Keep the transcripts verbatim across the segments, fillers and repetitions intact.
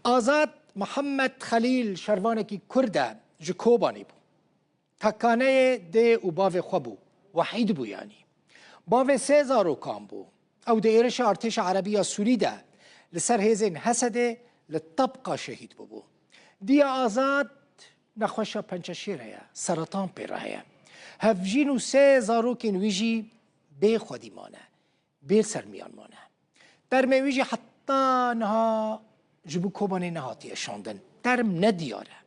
Azad Mihemed Xelîl şervanekî Kurd e, ji Kobanê bû. Takaneyê dê û bavê xwe bû. Wehîd bû yanî. Bavê sê zarokan bû. Ew di êrişa artêşa Erebî ya Sûrî de li ser hêzên Hesedê li Tebqa şehîd bûbû. Diya Azad nexweşa pençeşêre ye, seretan pê re heye. Hevjîn û sê zarokên wî jî bê xwedî mane. Bê sermiyan mane. Termê wî jî heta niha ji bo Kobanê nehatiye şandin. Term nediyar e.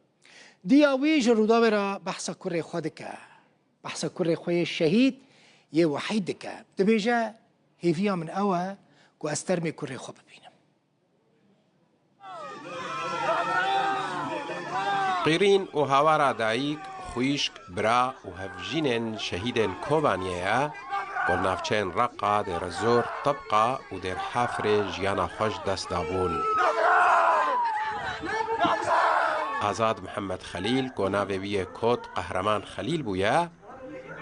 Diya wî ji Rûdawê re behsa kurê xwe dike. Behsa kurê xwe yê şehîd, yê Wehîd dike. Dibêje, hêviya min ew e ku ez termê kurê xwe bibînim. Qîrîn û hawara dayik, xwîşk, bira û hevjînên şehîdên Kobaniyê ye ku li navçeyên Reqa, Dêrezor, Tebqa û Dêrhafirê jiyana xwe ji dest dabûn. Azad Mihemed Xelîl, ku navê wî yê kot Qehreman Xelîl bûye,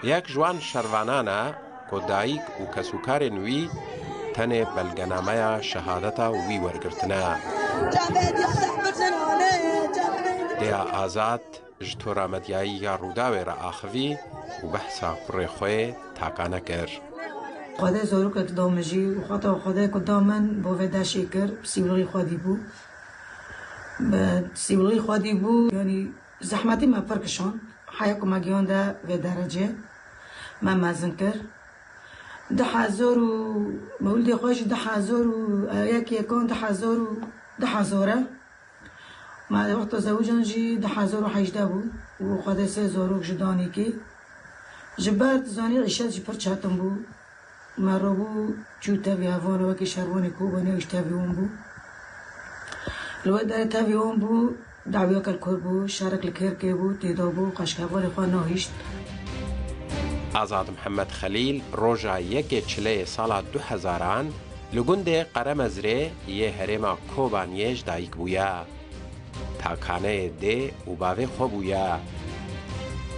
yek ji wan şervanan e ku dayik û kesûkarên wî tenê belgenameya şehadeta wî wergirtine. Dêya Azad ji tora medyayî ya Rûdawê re axivî û behsa kurê xwe takane kir. Xwedê zarokek da min jî û xweta Xwedê ku da min bo vê deşê kir, bi sîwilxî xwedî bû. Bi sîwilxî xwedî bû, yanî zehmetî me pir kişand. Heya ku me gihande vê derecê, me mezin kir. Du hezar û mewlidê xwe jî du hezar û yek yekan du hezar û du hezar e. Me wexta zewican jî du hezar û hejdeh bû û Xwedê sê zarok ji danîkî. Ji ber tu zanî îşet jî pir çetin bû. Me rabû çû tevî hevalê wekî şervanê Kobanê û ji tevî wan bû. Li wê derê tevî wan bû, dawiyeke li kur bû, şerek li Kêrkê bû, têda bû, qeşk hevalê xwe nahîşt. Azad Mihemed Xelîl roja yekê Çileyê sala du hezaran li gundê Qeremezrê yê herêma Kobaniyê ji dayik bûye. Takaneyê dê û bavê xwe bûye.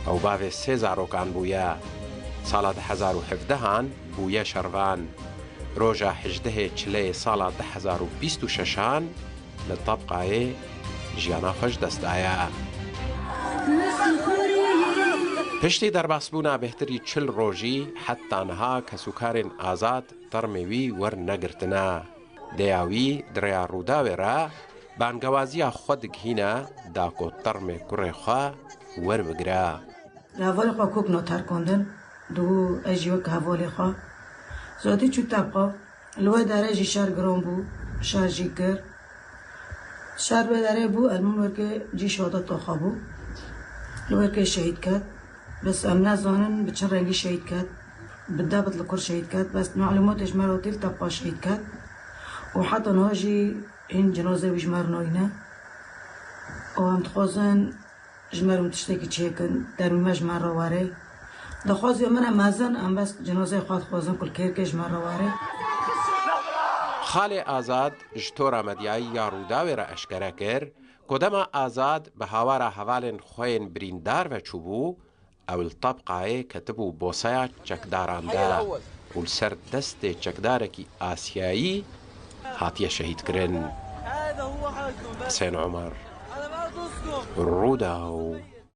Ew bavê sê zarokan bûye. Sala du hezar û hevdehan bûye şervan. Roja hejdehê Çileyê sala du hezar û bîst û şeşan li Tebqayê jiyana xwe ji dest daye. Piştî derbasbûna bêhtirî çil rojî, heta niha kesûkarên Azad termê wî wernegirtine. Dêya wî di rêya Rûdawê re bangewaziya xwe digihîne da ku termê kurê xwe werbigire. Hevalê xwe kok naterkandin, dibû ez jî wek hevalê xwe. Zotî çû Tebqa, li wê derê jî şer giran bû, şer jî kir. Şer wê derê bû, Elman werkê cî şehadeta xwe bû. Li werkê şehîd ket. Bes em nezanin bi çi rengî şehîd ket. Bi debit li kur şehîd ket. Bes malûmatê ji me re hatî li Tebqa şehîd ket. Û heta niha jî hîn cinazê wî ji me re nayîne. Û em dixwazin ji me re hûn tiştekî çêkin, dermê me ji me re were. Daxwaziya min e mezin, em bes cinazeyê xwe dixwazin ku li Kêrkê ji me re were. Xalê Azad ji tora medyayî ya Rûdawê re eşkere kir ku dema Azad bi hawara hevalên xwe yên birîndar ve çûbû, ew li Tebqayê ketibû boseya çekdaran de û li ser destê çekdarekî Asiyayî hatiye şehîdkirin. Husên Omer, Rûdaw.